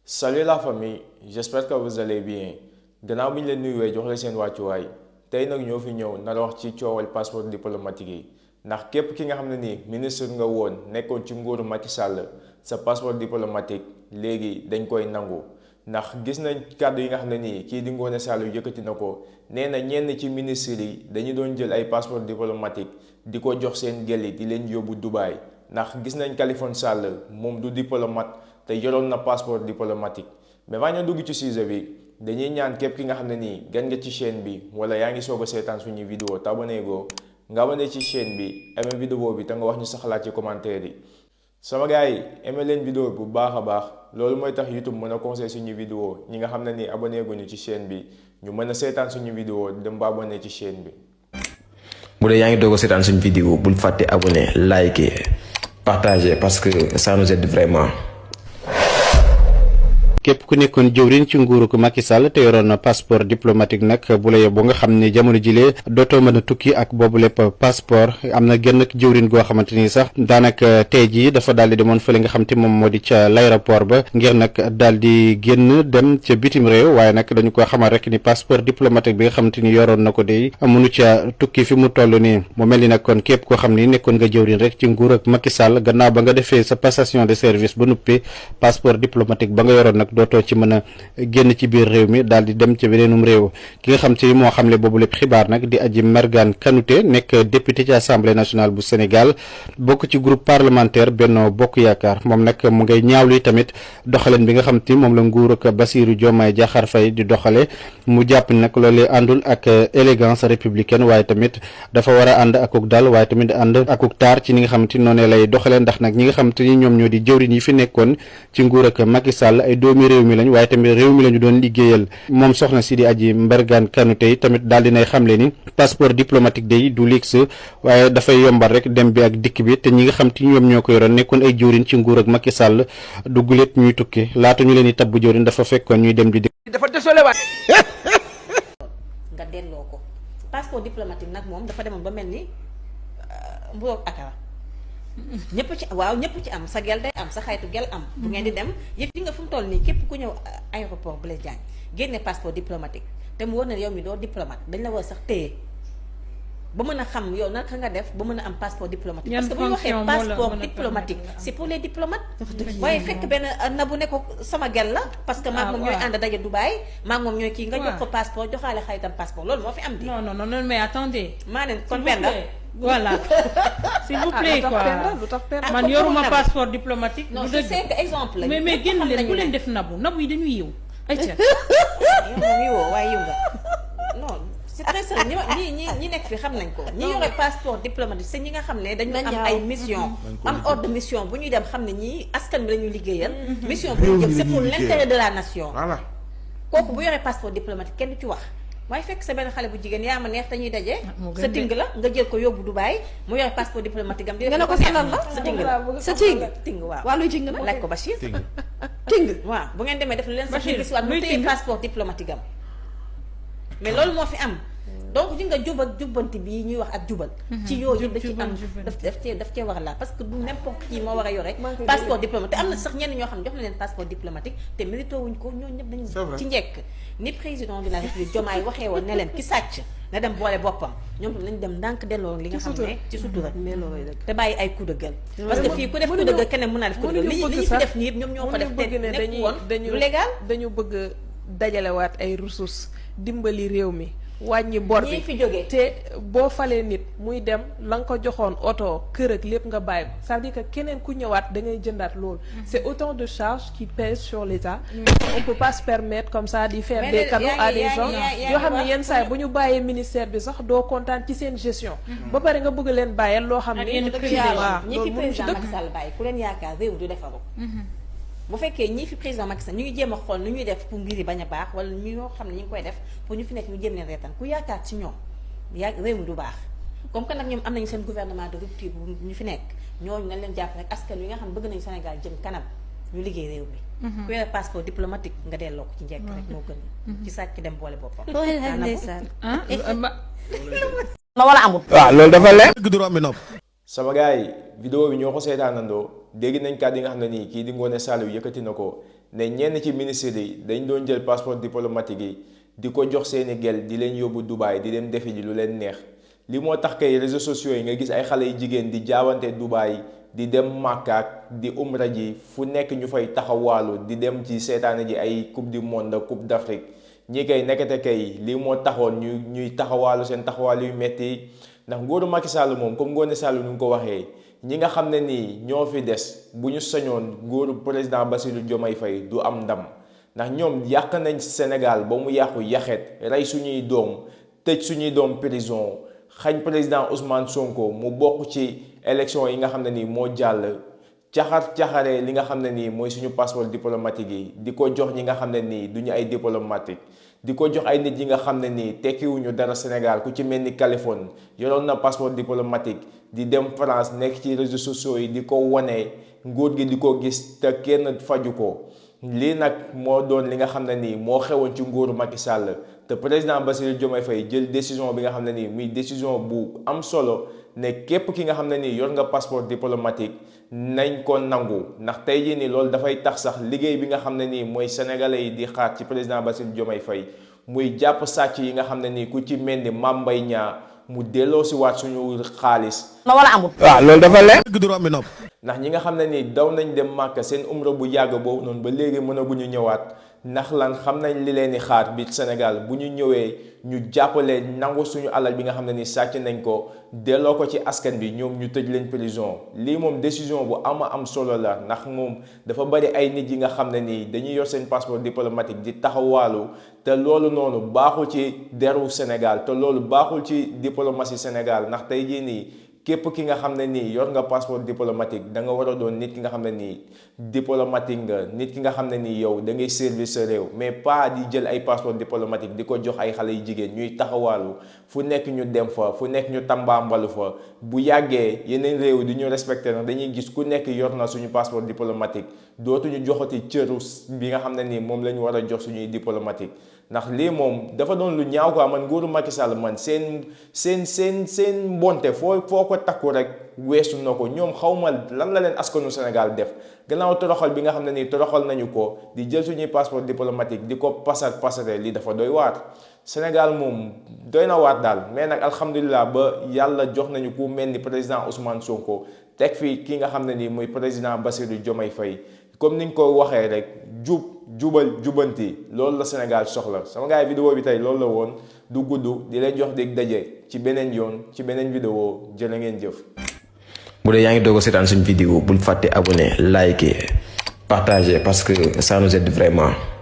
Salut la famille, j'espère que vous allez bien. Gannaaw bi ñu leen nuyuwee jox la seen wàccuwaay tey nag ñoo fi ñëw nar a wax ci coowal passeport diplomatique yi ndax képp ki nga xam ne nii ministre nga woon nekkoon ci nguuru Macky Sall sa passeport diplomatique léegi dañ koy nangu ndax gis nañ kàddu yi nga xam ne nii kii di Ngoné Sall yëkkati na ko nee na ñenn ci ministre yi dañu doon jël ay passeport diplomatique di ko jox seen gel yi di leen yóbbu Dubaï ndax gis nañ Khalifa Sall moom du diplomate te yoroon na passeport diplomatique mais avant ñu dugg ci sujet bi dañuy ñaan képp ki nga xam ne nii gan nga ci chaîne bi wala yaa ngi soog a seetaan suñu vidéo te abonné goo nga abonné ci chaîne bi aimé vidéo bi te nga wax ñu sa xalaat ci commentaire yi sama gars yi aimé leen vidéo bu baax a baax loolu mooy tax YouTube mën a conseil suñu vidéo ñi nga xam ne nii abonné guñu ci chaîne bi ñu mën a seetaan suñu vidéo dem ba abonné ci chaîne bi. bu dee yaa ngi doog a seetaan suñu vidéo bul fàtte abonné liker partager parce que ça nous aide vraiment. képp ku nekkoon jëwriñ ci nguuru ko Macky Sall te yoroon passeport diplomatique nag bu la yóbbu nga xam ne jamono jilee dootoo mën a tukki ak boobu lépp passeport am na genn jëwriñ goo xamante ni sax daanaka tey jii dafa daal di demoon fële nga xam te moom moo di ca l'aéroport ba ngir nag daal di génn dem ca bitim réew waaye nag dañu ko xamal rek ni passeport diplomatique bi nga xamante ni yoroon na ko de mënu ca tukki fi mu toll nii mu mel ni nag kon képp koo xam ni nekkoon nga jëwriñ rek ci nguur ak Macky Sall gannaaw ba nga defee sa passation de service ba nuppi passeport diplomatique ba nga yoroon nag dootoo ci mën a génn ci biir réew mi daal di dem ci beneenum réew ki nga xam te ni moo xamle boobu lépp xibaar nag di Adji Mergane Kanouté nekk député ci assemblée nationale bu Sénégal bokk ci groupe parlementaire Benno Bokk Yaakaar moom nag mu ngay ñaawlu tamit doxaleen bi nga xam te moom la nguur ak Bassirou Diomaye Diakhar Faye di doxale mu jàpp nag loolee àndul ak élégance républicaine waaye tamit dafa war a ànd akuk dal waaye tamit ànd akuk taar ci ni nga xam te noonu lay doxalee ndax nag ñi nga xam te ni ñoom ñoo di jëwriñ yi fi nekkoon ci nguur ak Macky Sall ay doomi réew mi lañ waaye tamit réew mi lañu doon liggéeyal moom soxna si di Adji Mergane Kanouté tamit daal dinay xamle ni passeport diplomatique day du luxe waaye dafay yombal rek dem bi ak dikk bi te ñi nga xam te ñoom ñoo ko yoroon nekkoon ay jëwriñ ci nguur ak Macky Sall du guléet ñuy tukki laata ñu leen di tabb jëwriñ dafa fekkoon ñuy dem di dikk. dafa désolé waat. nga delloo ko passeport diplomatique nag moom dafa demoon ba mel ni mburoog akara ñëpp ci waaw ñëpp ci am sa gel day am sa xaytu gel am bu ngeen di dem yëf yi nga fu mu toll nii képp ku ñëw aéroport Blaise Diagne génne passeport diplomatique te mu war na yow mi doo diplomate dañ la war sax téye ba mën a xam yow naka nga def ba mën a am passeport diplomatique parce que bu ñu waxee passeport diplomatique c'est pour les diplomates waaye fekk benn na bu ne ko sama gel la parce que maag moom ñooy ànd daje Dubaï maag moom ñooy kii nga jox ko passeport joxaale xaytam passeport loolu moo fi am di non non non mais attendez maa ne kon Penda voilà s'il vous plaît quoi man yoruma passeport diplomatique. non je sais que exemple la mais génn leen bu leen def nabu yi dañuy yiw ay ca yow moom yiwoo waaye yiw nga non c'est très sérieux ñi nekk fi xam nañ ko ñi yore passeport diplomatique c'est ñi nga xam ne dañu am ay mission am ordre de mission bu ñuy dem xam ne ñii askan bi la ñuy liggéeyal mission bu ñu jëm c'est pour l'intérêt de la nation kooku bu yore passeport diplomatique kenn du ci wax waaye fekk sa benn xale bu jigéen yaa ma neex te ñuy daje sa ting la nga jël ko yóbbu Dubaï mu yore passeport diplomatique am di nga ne ko sanal la sa ting la sa ting waaw wàllu ting la laaj ko Bachir ting waaw bu ngeen demee def leen sa ting soit mu téye passeport diplomatique am mais loolu moo fi am donc ji nga jub ak jubbanti bii ñuy wax ak jubal ci yooyu yëpp da ci am daf cee war a la parce que du n'importe qui moo war a yore passeport diplomatique te am na sax ñenn ñoo xam ne jox na leen passeport diplomatique te mérito wuñ ko ñoo ñëpp dañu ci njekk ni président de la république Diomaye waxee woon ne leen ki sàcc na dem boole boppam ñoom lañ dem ndànk delloo li nga xam ne ci sutura te bàyyi ay coup de gueule parce que fii ku def coup de gueule keneen mën naa def coup de gueule li ñu fi def nii yëpp ñoom ñoo ko def te nekk woon lu légal dañu bëgg dajalewaat ay ressources dimbali réew mi wàññi bor bi fi jógee te boo falee nit muy dem la nga ko joxoon oto kër ak lépp nga bàyyi ko ça veut dire que keneen ku ñëwaat da ngay jëndaat loolu c'est autant de charges qui pèsent sur l'État on peut pas se permettre comme ça di faire des cadeaux à des gens yoo xam ne yenn saa yi bu ñu bàyyee ministère bi sax doo kontaan ci seen gestion ba pare nga bëgg leen bàyyeel loo xam ne waaw ñi fi président Macky Sall bàyyi ku leen yaakaar réew du defaru bu fekkee ñii fi président Macky Sall ñu ngi jéem a xool nu ñuy def pour mbir yi bañ a baax wala ñu ñoo xam ne ñu ngi koy def pour ñu fi nekk ñu jéem leen reetaan ku yaakaar ci ñoom réew mi du baax comme que nag ñoom am nañu seen gouvernement de rupture bu ñu fi nekk ñooñu nañ leen jàpp rek askan wi nga xam ne bëgg nañu Sénégal jëm kanam ñu liggéey réew mi ku yore passeport diplomatique nga delloo ko ci njekk rek moo gën ci sàcc dem boole boppam la wala amul waaw loolu dafa leer. sama gars yi vidéo bi ñoo ko seetaanandoo dégg nañ kàddu yi nga xam ne nii kii di Ngoné Sall yëkkati na ko ne ñenn ci ministres yi dañ doon jël passeport diplomatique yi di ko jox seeni gel di leen yóbbu Dubaï di dem defi ji lu leen neex li moo tax kay réseaux sociaux yi nga gis ay xale yu jigéen di jaawante Dubaï di dem Makka di umra ji fu nekk ñu fay taxawaalu di dem ci seetaane ji ay coupe du monde coupe d'Afrique ñi kay nekkate kay lii moo taxoon ñuy taxawaalu seen taxawaalu yu metti ndax nguuru Macky Sall moom comme Ngoné Sall nu ngi ko waxee ñi nga xam ne nii ñoo fi des bu ñu sañoon nguuru président Bassirou Diomaye Faye du am ndam ndax ñoom yàq nañ Sénégal ba mu yàqu yaxet rey suñuy doom tëj suñuy doom prison xañ président Ousmane Sonko mu bokk ci élection yi nga xam ne nii moo jàll caxaree li nga xam ne nii mooy suñu passeport diplomatique yi di ko jox ñi nga xam ne nii duñu ay diplomatique di ko jox ay nit yi nga xam ne nii tekkiwuñu dara Sénégal ku ci mel ni Californie yoroon na passeport diplomatique di dem France nekk ci réseaux sociaux yi di ko wane nguur gi di ko gis te kenn faju ko lii nag moo doon li nga xam ne nii moo xewoon ci nguuru Macky Sall te président Bassirou Diomaye Faye jël décision bi nga xam ne nii muy décision bu am solo ne képp ki nga xam ne nii yor nga passeport diplomatique nañ ko nangu ndax tey jii nii loolu dafay tax sax liggéey bi nga xam ne nii mooy sénégalais yi di xaar ci président Bassirou Diomaye Faye muy jàpp sàcc yi nga xam ne nii ku ci mel ni Mame Mbaye Niang mu delloo si waat suñu xaalis. na wala amul. waaw loolu dafa leer. ndax ñi nga xam ne nii daw nañ dem Màkka seen umra bu yàgg boobu noonu ba léegi mënaguñu ñëwaat ndax lan xam nañ li leen di xaar biir Sénégal bu ñu ñëwee ñu jàppale nangu suñu alal bi nga xam ne ni sàcc nañ ko delloo ko ci askan bi ñoom ñu tëj leen prison lii moom décision bu am solo la ndax moom dafa bari ay nit yi nga xam ne nii dañuy yor seen passeport diplomatique di taxawaalu te loolu noonu baaxul ci deru Sénégal te loolu baaxul ci diplomatie Sénégal ndax tey jii nii képp ki nga xam ne nii yor nga passeport diplomatique da nga war a doon nit ki nga xam ne nii diplomatique nga nit ki nga xam ne nii yow da ngay servir sa réew mais pas di jël ay passeport diplomatique di ko jox ay xale yu jigéen ñuy taxawaalu fu nekk ñu dem fa fu nekk ñu tambaambalu fa bu yàggee yeneen réew di ñu respecté nag dañuy gis ku nekk yor na suñu passeport diplomatique dootuñu joxati cëru bi nga xam ne nii moom la ñu war a jox suñuy diplomatique ndax lii moom dafa doon lu ñaaw quoi man nguuru Macky Sall man seen mbonte foo ko takku rek weesu na ko ñoom xawma lan la leen askanu Sénégal def gannaaw toroxal bi nga xam ne nii toroxal nañu ko di jël suñuy passeport diplomatique di ko pasare lii dafa doy waar Sénégal moom doy na waar daal mais nag alhamdulilah ba yàlla jox nañu ku mel ni président Ousmane Sonko teg fii ki nga xam ne nii muy président Bassirou Diomaye Faye comme ni nga ko waxee rek jubanti loolu la Sénégal soxla sama gars yi vidéo bi tey loolu la woon du gudd di leen jox dig daje ci beneen yoon ci beneen vidéo jërë ngeen jëf. bu dee yaa ngi doog a seetaan suñu vidéo bul fàtte abonné liker partager parce que ça nous aide vraiment.